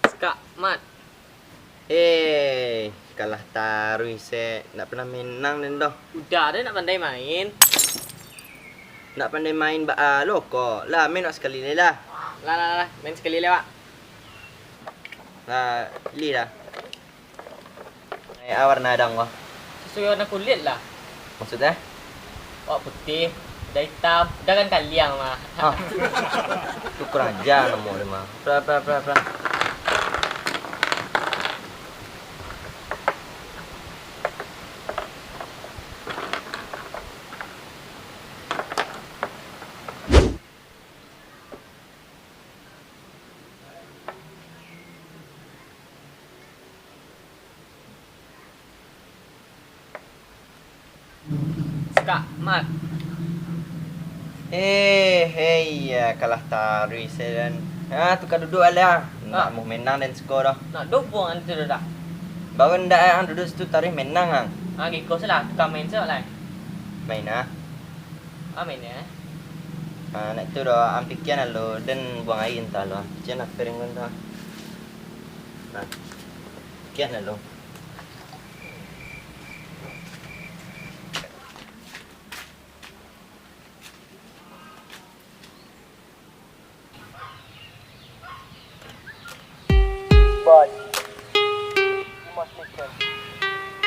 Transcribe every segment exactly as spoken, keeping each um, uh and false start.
Sekak, Mat. Hei, kalah taruih se, ndak pernah menang den doh. Udah, den ndak pandai main. Ndak pandai main baa lo ko. Lah, main wak sakali lai lah. Lah, lah, lah, main sakali lai wak. Lah, pilih lah. Eh, a warna dang ko? Sesuai warna kulit lah. Maksudnyo? Awak putih, udah itam, udah kan kaliang mah. Ah. Tu kurang aja namo dia mah. Pra, pra, pra, pra. Sekak, Mat. Eh, hei, ya, kalah taruih se den. Ah, tukar duduk lah. Ndak Ah. Mau menang den siko doh. Nak dubuang ando tu dah. Baru ndak ang duduk situ taruih menang ang. Ah, giko se lah, tukar main se lah. Main ah. Ah, main ya. Ah, nak tu doh, ang pikian lalu, den buang aia entah lo. Pikian lah piring kan tu. Nah. Pikian lalu.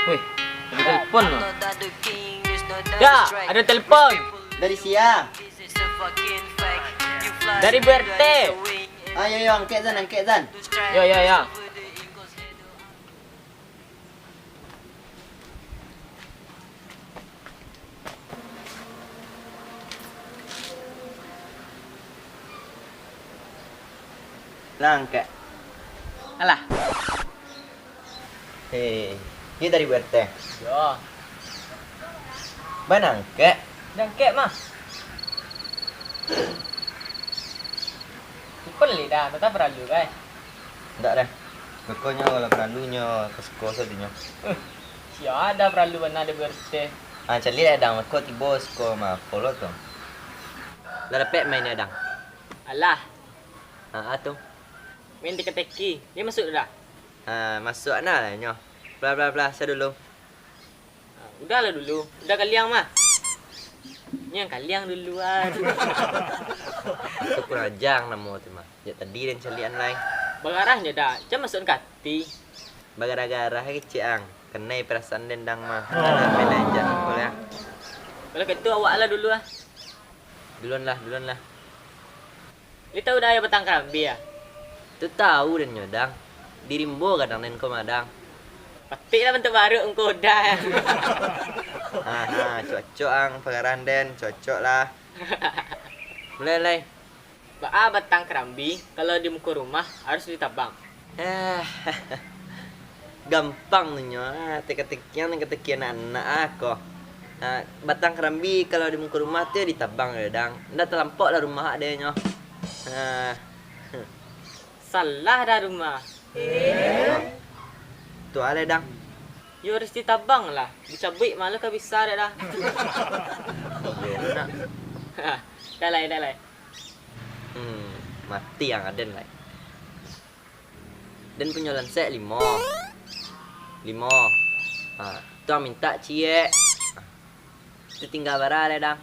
Woi, ado telepon tu. Ya, ado telepon. Dari sia? Dari B R T. Ah, yo, yo, angkek Zan, angkek Zan. Yo, yo, yo. Lah, angkek. Alah. Hei, ni dari B R T. Yo. Bana angkek? Dah angkek mah. Simpan lidah, tak paralu, bai. Ndak doh. Pokoknyo kalau paralu nyo ka siko sajo nyo. Eh, sia ado paralu bana di B R T. Ah, caliak lah, Dang. Mako tibo siko mah. Follow tu. Lah dapek main ni, Dang? Alah. Ah, ah, tu. Main teka-teki. Nyo masuak dah? Ah, masuak nah lah nyo. Plah, plah, plah, sia dulu. Ah, udah lah dulu. Udah kaliang mah. Nyo kaliang duluan. Tu kurang aja namo tu mah. Jak tadi den caliak an lai. Bagarah nyo dah. Cam masuak ka ati. Bagarah-garah kecek ang. Kanai perasaan den Dang mah. Nak main aja. Boleh ah. Kalau gitu awak lah dulu ah. Duluan lah, duluan lah. Lai tahu dah batang karambia ah? Tu tahu den nyo, Dang. Di rimbo gadang den ko mah, Dang. Patik lah bantuak baruk ngko udah. Ha, ha, cocok ang pagarahan den, cocok lah. Mulai, lai. Baa batang karambi, kalau di muko rumah harus ditabang? Eh, gampang tu nyo, ah, teka-teki ang, teka-teki anak-anak, ah, ko. Ah, batang karambi kalau di muko rumah tu ditabang dek Dang. Ndak talampok lah rumah dek nyo. Ah. Salah dah rumah. Tu alai, Dang. Yo harus ditabang lah. Dicabuik malah ka bisa dek dah. Iyo, nak. Dah lai, dah lai. Hmm, mati ang aden lai. Den punyo lansek limo. Limo. Ha, tu ang mintak ciek. Tu tingga bara lai, Dang?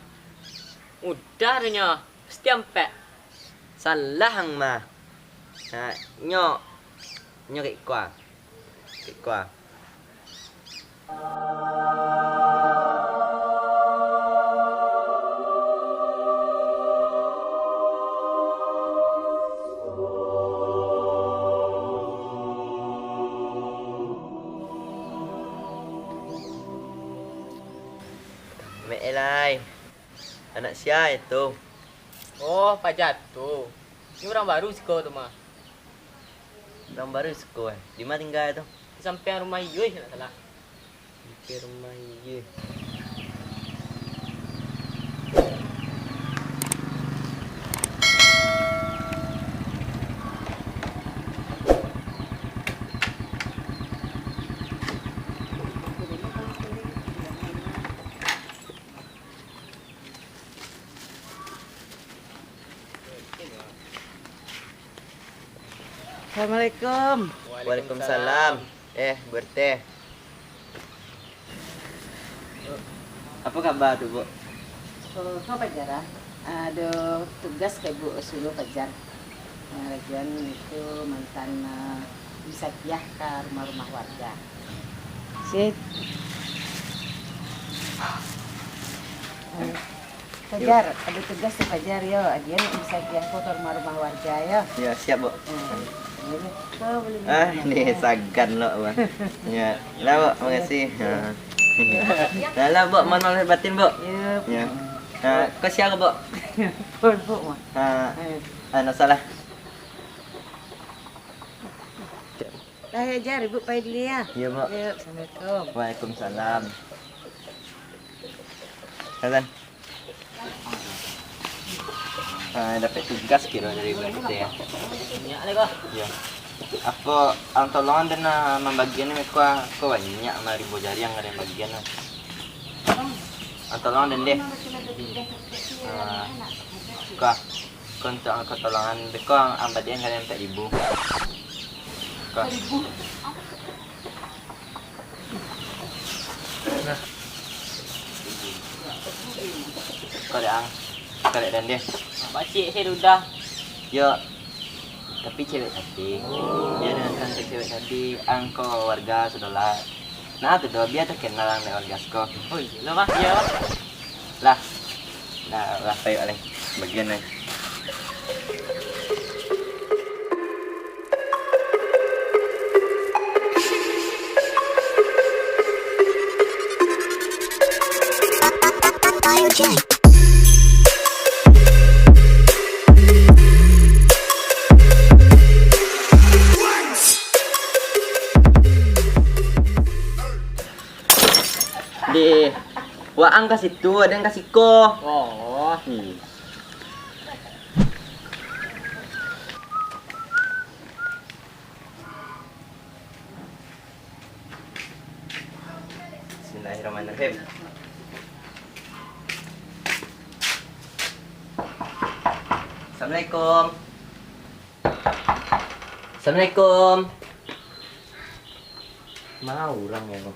Udah tu nyo, pasti ampek. Salah ang mah. Ha, nyo, nyo kek ko ah. Kek ko ah. Mek elai. Anak sia itu? Oh, Pak Jatuh. Ini urang baru siko tu mah. Urang baru siko, eh. Di ma tingga tu? Di sampiang rumah Iyuih, kalau ndak salah. Di rumah Iyuih. Assalamualaikum. Waalaikumsalam. Eh, Bu R T. Apo kaba tu, Bu? Oh, ko Fajar, ah? Ado tugas ka Ibu suruah Fajar. Ah, Rajuan itu mantan, ah, Imsakiah ka rumah-rumah warga. Sip. Fajar, ado tugas tu Fajar, yo. Agian Imsakiah ko ka rumah-rumah warga, yo. Yo, siap, Bu. Hmm. Ah, ni sagan lo, Bu. Ya. Lah, Bu, makasih. Ha. Lah, lah, Bu, mohon maaf lahir batin, Bu. Yo. Ya. Ha, ko sia ko, Bu? Pun, Bu, mah. Ha. Eh. Ah, ndak salah. Lah, yo, Jar, Ibu pai dulu, yo. Iyo, Bu. Yo, assalamualaikum. Waalaikumsalam. Salam. Ah, dapek tugas kiro dari Ibu R T, yo. Banyak lah, kok. Iyo. Apo, ang tolongan den, ah, mambagian ni, ko, ko banyak, limo ribu jari ang ka den bagian, ah. Ang tolongan den deh. Ah, ko. Ko untuak ang ko tolongan beko, ang badian kalian ampek ribu. Ko. Ko dek ang. Ko dek den deh. Bacik se dudah. Yo. Tapi cewek cantik. Yo, dengan cantik cewek cantik, ang ko warga sudah lah. Nah, tu doh, bia takenal ang dek warga siko. Oh, iyo lah, Bang. Iyo, Bang. Lah. Nah, lah, payi lai. Bagian lai. Deh, waang ka situ, aden ka siko. Oh. Hmm. Bismillahirrahmanirrahim. Assalamualaikum. Assalamualaikum. Ma urang ko?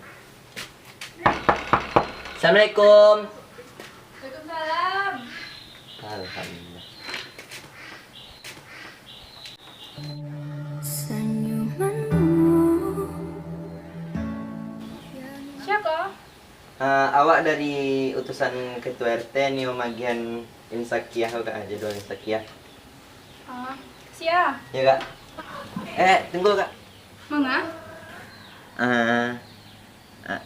Assalamualaikum. Waalaikumsalam. Alhamdulillah. Sia ko? Ah, awak dari utusan ketua R T, nio magiahan Imsakiah ko, Kak, jadwal Imsakiah. Ah, sia? Yo, Kak. Eh, tunggu, Kak. Manga? Ah, ah,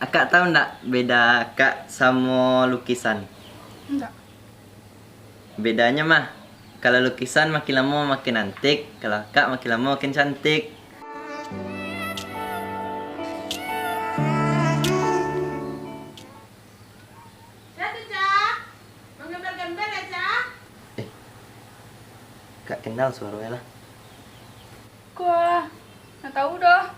Akak tahu ndak beda akak samo lukisan? Ndak. Bedanyo mah, kalau lukisan makin lamo makin antik, kalau akak makin lamo makin cantik. Sia tu, Cak? Manggambal-gambal lah, Cak? Eh, Kak kenal suaronyo lah. Kuah, ndak tahu doh.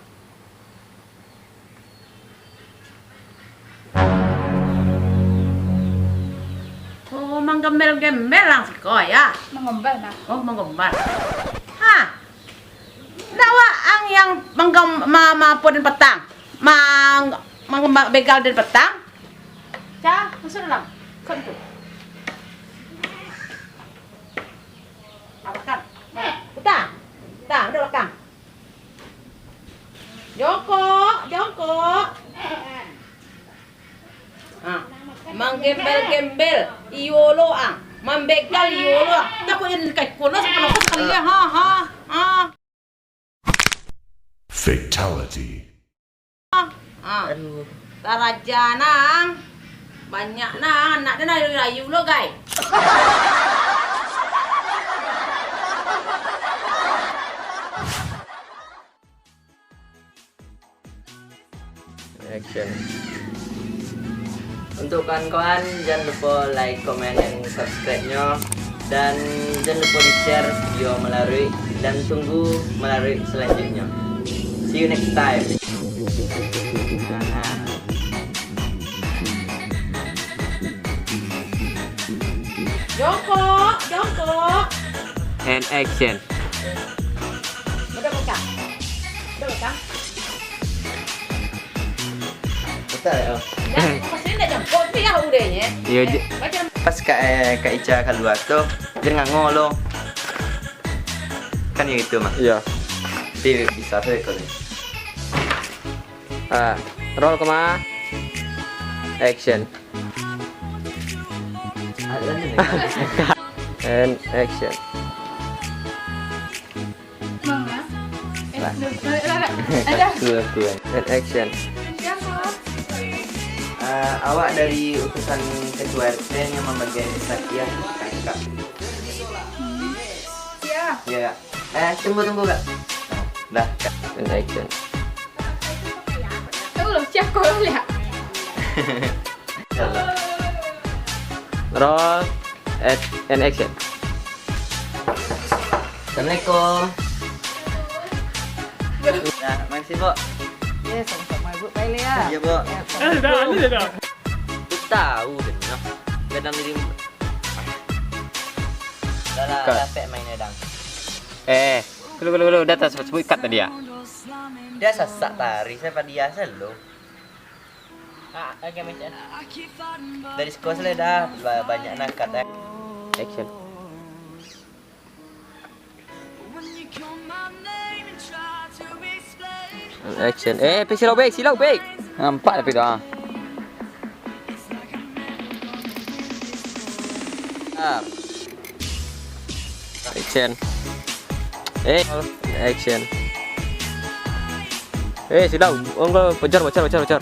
Oh, manggambal-gambal lah siko, yo? Manggambal, nah. Oh, manggambal. Ha. Ndak waang yang manggam-, ma-, ma-, apo den patang? Mang-, mang-, ma-, begal den patang? Cak, masuak dalam. Masuak tu. Ah, balakang. Puta. Puta, masuak balakang. Jongkok, jongkok. Ha. Manggembel-gembel, iyo lo ang. Mambegal, iyo lo ang. Takuik jan kai kono, sakali ko sakali, ha, ha, ha. Fatality. Ah, aduh. Taraja nang. Banyak nang, anak den rayu-rayu lo, gai. Action. Untuk kawan-kawan, jangan lupa like, comment, and subscribe-nyo. Dan jangan lupa di-share video melalui, dan tunggu melalui selanjutnya. See you next time. Jongkok, jongkok. And action. Udah buka. Udah buka. Betul ya? Dah, pasti ndak jongkok tu ya udahnya. Iyo, je. Macam pas Kak, eh, Kak Ica kalua tu, dia ngango lo. Kan ya itu, Mak? Iya. Tapi bisa tu kalau ni. Ah, roll koma. Action. And action. Mama. Eh, lah. Balik, balik, balik. Aduh. Aku, aku. And action. Siapa? Ah, awak dari utusan ketua R T yang membagian Sakia, Kakak. Hmm. Siap. Ya, Kak. Eh, tunggu, tunggu, Kak. Dah, Kak. And action. Tunggu lo, siap kau lihat. Salah. Roll, and, and action. Assalamualaikum. Nah, makasih, Bu. Ya, sama-sama, Bu. Baik, ya. Iya, Bu. Ya, eh, dah, ini dah. Aku tahu, dah, nah. Gadang diri. Dah lah, cut. Capek main gadang. Eh, kelu, kelu, kelu, dah tak sebut cut tadi ya? Dia sasak tari, saya pada dia selalu. Ah, oke, macam. Dari sekolah saya dah ba-, banyak nak cut, eh. Action. Action. Eh, pe silau, Bek, silau, Bek. Nampak tapi dah. Ah. Action. Eh, action. Eh, silau. Onggo, pajar, pajar, pajar, pajar.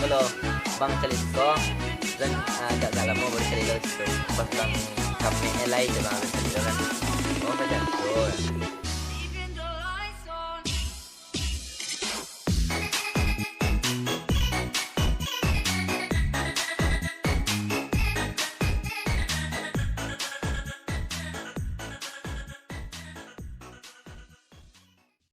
Kalau Bang caliak siko, dan, ah, agak-agak lamo baru caliak siko. Pas Bang kamek lai je Bang caliak kan. Oh, pajar tu.